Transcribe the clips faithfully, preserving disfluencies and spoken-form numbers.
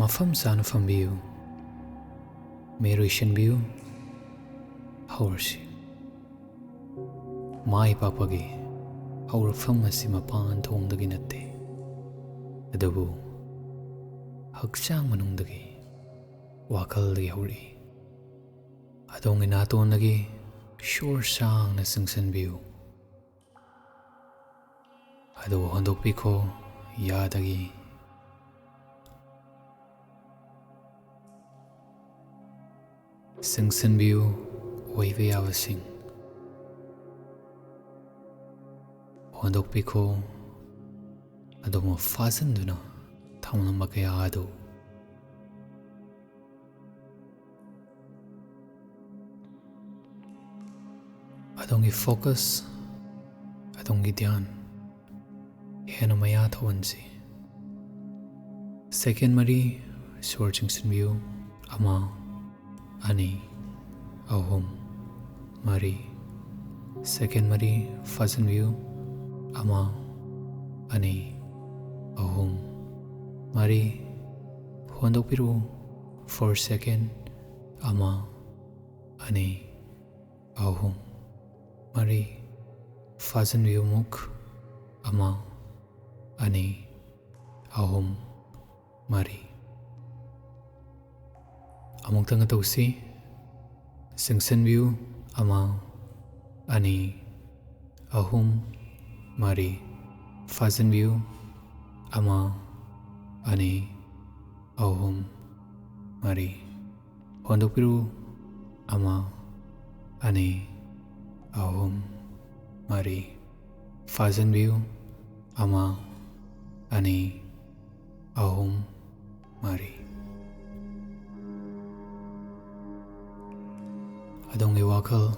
ꯃꯐꯝ ꯆꯥꯅ ꯐꯝꯕꯤꯌꯨ꯫ ꯃꯤꯠ ꯎꯏꯁꯤꯟꯕꯤꯌꯨ꯫ ꯍꯧꯔꯁꯤ꯫ ꯃꯥꯏ ꯄꯥꯛꯄꯒꯤ ꯍꯧꯔꯛꯐꯝ ꯑꯁꯤ ꯃꯄꯥꯟ ꯊꯣꯡꯗꯒꯤ ꯅꯠꯇꯦ, ꯑꯗꯨꯕꯨ ꯍꯛꯆꯥꯡ ꯃꯅꯨꯡꯗꯒꯤ, ꯋꯥꯈꯜꯗꯒꯤ ꯍꯧꯔꯛꯏ꯫ ꯑꯗꯣꯝꯒꯤ ꯅꯥꯇꯣꯟꯗꯒꯤ ꯁꯣꯔ ꯁꯥꯡꯅ ꯆꯤꯡꯁꯤꯟꯕꯤꯌꯨ꯫ ꯑꯗꯨꯒ ꯍꯣꯟꯗꯣꯛꯄꯤꯈꯣ, ꯌꯥꯗꯒꯤ꯫ ꯆꯤꯡꯁꯤꯟꯕꯤꯌꯨ ꯑꯣꯏꯕ ꯌꯥꯕꯁꯤꯡ꯫ ꯍꯣꯟꯗꯣꯛꯄꯤꯈꯣ, ꯑꯗꯨꯒ ꯐꯥꯖꯤꯟꯗꯨꯅ ꯊꯝꯂꯝꯕ ꯀꯌꯥ ꯑꯗꯨ꯫ ꯑꯗꯣꯝꯒꯤ ꯐꯣꯀꯁ, ꯑꯗꯣꯝꯒꯤ ꯙ꯭ꯌꯥꯟ ꯍꯦꯟꯅ ꯃꯌꯥ ꯊꯧꯍꯟꯁꯤ꯫ ꯁꯦꯀꯦꯟ ꯃꯔꯤ ꯁꯣꯔ ꯆꯤꯡꯁꯤꯟꯕꯤꯌꯨ꯫ ꯑꯃ, ꯑꯅꯤ, ꯑꯍꯨꯝ, ꯃꯔꯤ꯫ ꯁꯦꯀꯦꯟ ꯃꯔꯤ ꯐꯥꯖꯤꯟꯕꯤꯌꯨ꯫ ꯑꯃ, ꯑꯅꯤ, ꯑꯍꯨꯝ, ꯃꯔꯤ꯫ ꯍꯣꯟꯗꯣꯛꯄꯤꯔꯛꯎ꯫ ꯐꯣꯔ ꯁꯦꯀꯦꯟ꯫ ꯑꯃ, ꯑꯅꯤ, ꯑꯍꯨꯝ, ꯃꯔꯤ꯫ ꯐꯥꯖꯤꯟꯕꯤꯌꯨ ꯑꯃꯨꯛ꯫ ꯑꯃ, ꯑꯅꯤ, ꯑꯍꯨꯝ, ꯃꯔꯤ꯫ ꯑꯃꯨꯛꯇꯪꯒ ꯇꯧꯁꯤ꯫ ꯆꯤꯡꯁꯤꯟꯕꯤꯌꯨ꯫ ꯑꯃ, ꯑꯅꯤ, ꯑꯍꯨꯝ, ꯃꯔꯤ꯫ ꯐꯥꯖꯤꯟꯕꯤꯌꯨ꯫ ꯑꯃ, ꯑꯅꯤ, ꯑꯍꯨꯝ, ꯃꯔꯤ꯫ ꯍꯣꯟꯗꯣꯛꯄꯤꯔꯨ꯫ ꯑꯃ, ꯑꯅꯤ, ꯑꯍꯨꯝ, ꯃꯔꯤ꯫ ꯐꯥꯖꯤꯟꯕꯤꯌꯨ꯫ ꯑꯃ, ꯑꯅꯤ, ꯑꯍꯨꯝ, ꯃꯔꯤ꯫ ꯑꯗꯣꯝꯒꯤ ꯋꯥꯈꯜ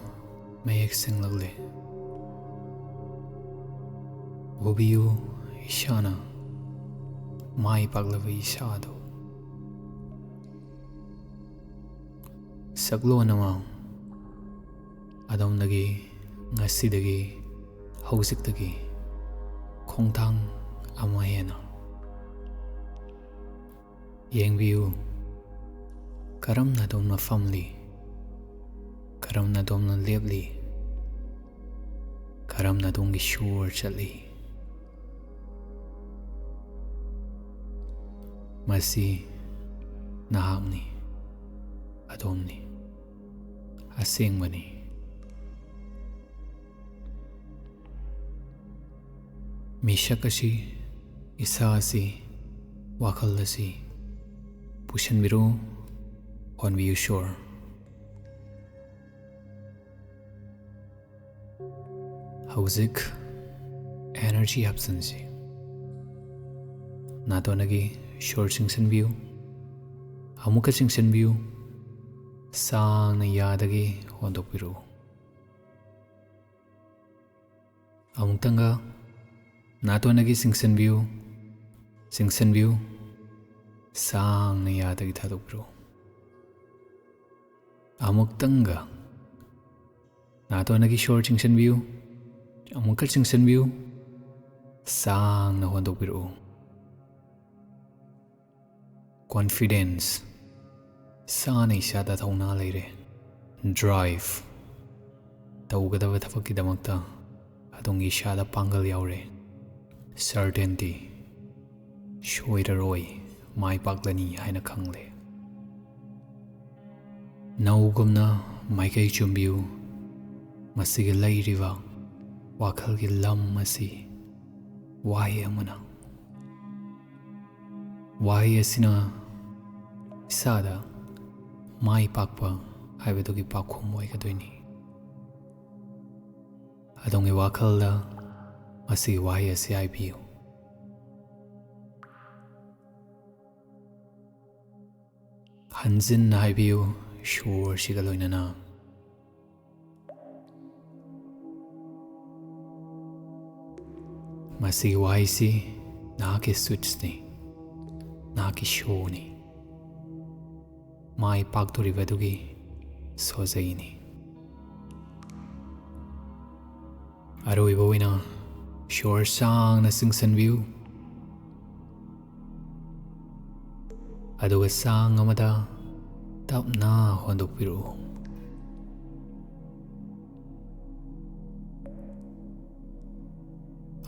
ꯃꯌꯦꯛ ꯁꯦꯡꯂꯛꯂꯦ꯫ ꯎꯕꯤꯌꯨ, ꯏꯁꯥꯅ ꯃꯥꯏ ꯄꯥꯛꯂꯕ ꯏꯁꯥꯗꯨ꯫ ꯁꯛꯂꯣꯟ ꯑꯃ ꯑꯗꯣꯝꯗꯒꯤ, ꯉꯁꯤꯗꯒꯤ, ꯍꯧꯖꯤꯛꯇꯒꯤ ꯈꯣꯡꯊꯥꯡ ꯑꯃ ꯍꯦꯟꯅ ꯌꯦꯡꯕꯤꯌꯨ, ꯀꯔꯝꯅ ꯑꯗꯣꯝꯅ ꯐꯝꯂꯤ, ꯀꯔꯝꯅ ꯑꯗꯣꯝꯅ ꯂꯦꯞꯂꯤ, ꯀꯔꯝꯅ ꯑꯗꯣꯝꯒꯤ ꯁꯣꯔ ꯆꯠꯂꯤ꯫ ꯃꯁꯤ ꯅꯍꯥꯛꯅꯤ, ꯑꯗꯣꯝꯅꯤ, ꯑꯁꯦꯡꯕꯅꯤ꯫ ꯃꯤꯁꯛ ꯑꯁꯤ, ꯏꯁꯥ ꯑꯁꯤ, ꯋꯥꯈꯜ ꯑꯁꯤ ꯄꯨꯁꯤꯟꯕꯤꯔꯨ, ꯍꯣꯟꯕꯤꯌꯨ ꯁꯣꯔ꯫ ꯍꯧꯖꯤꯛ energy ꯍꯥꯞꯆꯤꯟꯁꯤ꯫ ꯅꯥꯇꯣꯟꯗꯒꯤ ꯁꯣꯔ ꯆꯤꯡꯁꯤꯟꯕꯤꯌꯨ, ꯑꯃꯨꯛꯀ ꯆꯤꯡꯁꯤꯟꯕꯤꯌꯨ, ꯁꯥꯡꯅ ꯌꯥꯗꯒꯤ ꯍꯣꯟꯗꯣꯛꯄꯤꯔꯛꯎ꯫ ꯑꯃꯨꯛꯇꯪꯒ ꯅꯥꯇꯣꯟꯗꯒꯤ ꯆꯤꯡꯁꯤꯟꯕꯤꯌꯨ, ꯆꯤꯡꯁꯤꯟꯕꯤꯌꯨ, ꯁꯥꯡꯅ ꯌꯥꯗꯒꯤ ꯊꯥꯗꯣꯛꯄꯤꯔꯛꯎ꯫ ꯑꯃꯨꯛꯇꯪꯒ ꯅꯥꯇꯣꯟꯗꯒꯤ ꯁꯣꯔ ꯆꯤꯡꯁꯤꯟꯕꯤꯌꯨ, ꯑꯃꯨꯛꯀ ꯆꯤꯡꯁꯤꯟꯕꯤꯌꯨ, ꯁꯥꯡꯅ ꯍꯣꯟꯗꯣꯛꯄꯤꯔꯛꯎ꯫ Confidence, ꯏꯁꯥꯅ ꯏꯁꯥꯗ ꯊꯧꯅꯥ ꯂꯩꯔꯦ꯫ Drive, ꯇꯧꯒꯗꯕ ꯊꯕꯛꯀꯤꯗꯃꯛꯇ ꯑꯗꯣꯝꯒꯤ ꯏꯁꯥꯗ ꯄꯥꯡꯒꯜ ꯌꯥꯎꯔꯦ꯫ Certainty, ꯁꯣꯏꯔꯔꯣꯏ, ꯃꯥꯏ ꯄꯥꯛꯂꯅꯤ ꯍꯥꯏꯅ ꯈꯪꯂꯦ꯫ ꯅꯧꯒꯨꯝꯅ ꯃꯥꯏꯀꯩ ꯆꯨꯝꯕꯤꯌꯨ꯫ ꯃꯁꯤꯒꯤ ꯂꯩꯔꯤꯕ ꯋꯥꯈꯜꯒꯤ ꯂꯝ ꯑꯁꯤ ꯋꯥꯍꯩ ꯑꯃꯅ, ꯋꯥꯍꯩ ꯑꯁꯤꯅ ꯏꯁꯥꯗ ꯃꯥꯏ ꯄꯥꯛꯄ ꯍꯥꯏꯕꯗꯨꯒꯤ ꯄꯥꯎꯈꯨꯝ ꯑꯣꯏꯒꯗꯣꯏꯅꯤ꯫ ꯑꯗꯣꯝꯒꯤ ꯋꯥꯈꯜꯗ ꯃꯁꯤꯒꯤ ꯋꯥꯍꯩ ꯑꯁꯤ ꯍꯥꯏꯕꯤꯌꯨ꯫ ꯍꯟꯖꯤꯟꯅ ꯍꯥꯏꯕꯤꯌꯨ, ꯁꯣꯔꯁꯤꯒ ꯂꯣꯏꯅꯅ꯫ ꯃꯁꯤꯒꯤ ꯋꯥꯍꯩꯁꯤ ꯅꯍꯥꯛꯀꯤ switchꯅꯤ, ꯅꯍꯥꯛꯀꯤ showꯅꯤ, ꯃꯥꯏ ꯄꯥꯛꯇꯣꯔꯤꯕꯗꯨꯒꯤ ꯁꯣꯖꯩꯅꯤ꯫ ꯑꯔꯣꯏꯕ ꯑꯣꯏꯅ ꯁꯣꯔ ꯁꯥꯡꯅ ꯆꯤꯡꯁꯤꯟꯕꯤꯌꯨ꯫ ꯑꯗꯨꯒ ꯆꯥꯡ ꯑꯃꯗ ꯇꯞꯅ ꯍꯣꯟꯗꯣꯛꯄꯤꯔꯛꯎ꯫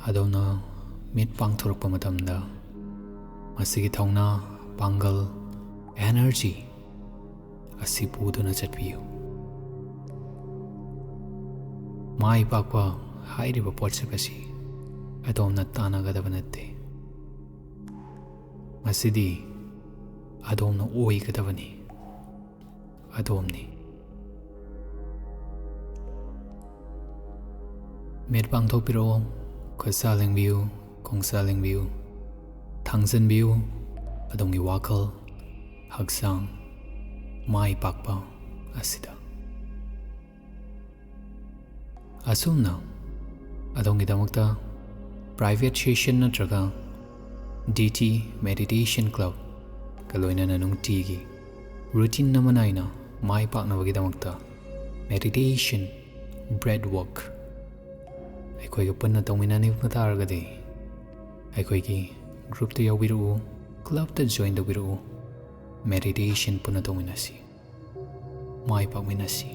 ꯑꯗꯣꯝꯅ ꯃꯤꯠ ꯄꯥꯡꯊꯣꯔꯛꯄ ꯃꯇꯝꯗ ꯃꯁꯤꯒꯤ ꯊꯧꯅꯥ, ꯄꯥꯡꯒꯜ, energy ꯑꯁꯤ ꯄꯨꯗꯨꯅ ꯆꯠꯄꯤꯌꯨ꯫ ꯃꯥꯏ ꯄꯥꯛꯄ ꯍꯥꯏꯔꯤꯕ ꯄꯣꯠꯁꯛ ꯑꯁꯤ ꯑꯗꯣꯝꯅ ꯇꯥꯟꯅꯒꯗꯕ ꯅꯠꯇꯦ꯫ ꯃꯁꯤꯗꯤ ꯑꯗꯣꯝꯅ ꯑꯣꯏꯒꯗꯕꯅꯤ꯫ ꯑꯗꯣꯝꯅꯤ꯫ ꯃꯤꯠ ꯄꯥꯡꯊꯣꯛꯄꯤꯔꯛꯑꯣ, ꯈꯨꯠꯁꯥ ꯂꯦꯡꯕꯤꯌꯨ, ꯈꯣꯡꯁꯥ ꯂꯦꯡꯕꯤꯌꯨ, ꯊꯥꯡꯖꯟꯕꯤꯌꯨ ꯑꯗꯣꯝꯒꯤ ꯋꯥꯈꯜ, ꯍꯛꯆꯥꯡ, ꯃꯥꯏ ꯄꯥꯛꯄ ꯑꯁꯤꯗ꯫ ꯑꯁꯨꯝꯅ ꯑꯗꯣꯝꯒꯤꯗꯃꯛꯇ private session ꯅꯠꯇ꯭ꯔꯒ D T Meditation Clubꯀ ꯂꯣꯏꯅꯅ ꯅꯨꯡꯇꯤꯒꯤ routine ꯑꯃ ꯅꯥꯏꯅ ꯃꯥꯏ ꯄꯥꯛꯅꯕꯒꯤꯗꯃꯛꯇ meditation, breath work ꯑꯩꯈꯣꯏꯒ ꯄꯨꯟꯅ ꯇꯧꯃꯤꯟꯅꯅꯤꯡꯕ ꯇꯥꯔꯒꯗꯤ ꯑꯩꯈꯣꯏꯒꯤ groupꯇ ꯌꯥꯎꯕꯤꯔꯛꯎ, clubꯇ join ꯇꯧꯕꯤꯔꯛꯎ꯫ Meditation ꯄꯨꯟꯅ ꯇꯧꯃꯤꯟꯅꯁꯤ, ꯃꯥꯏ ꯄꯥꯛꯃꯤꯟꯅꯁꯤ꯫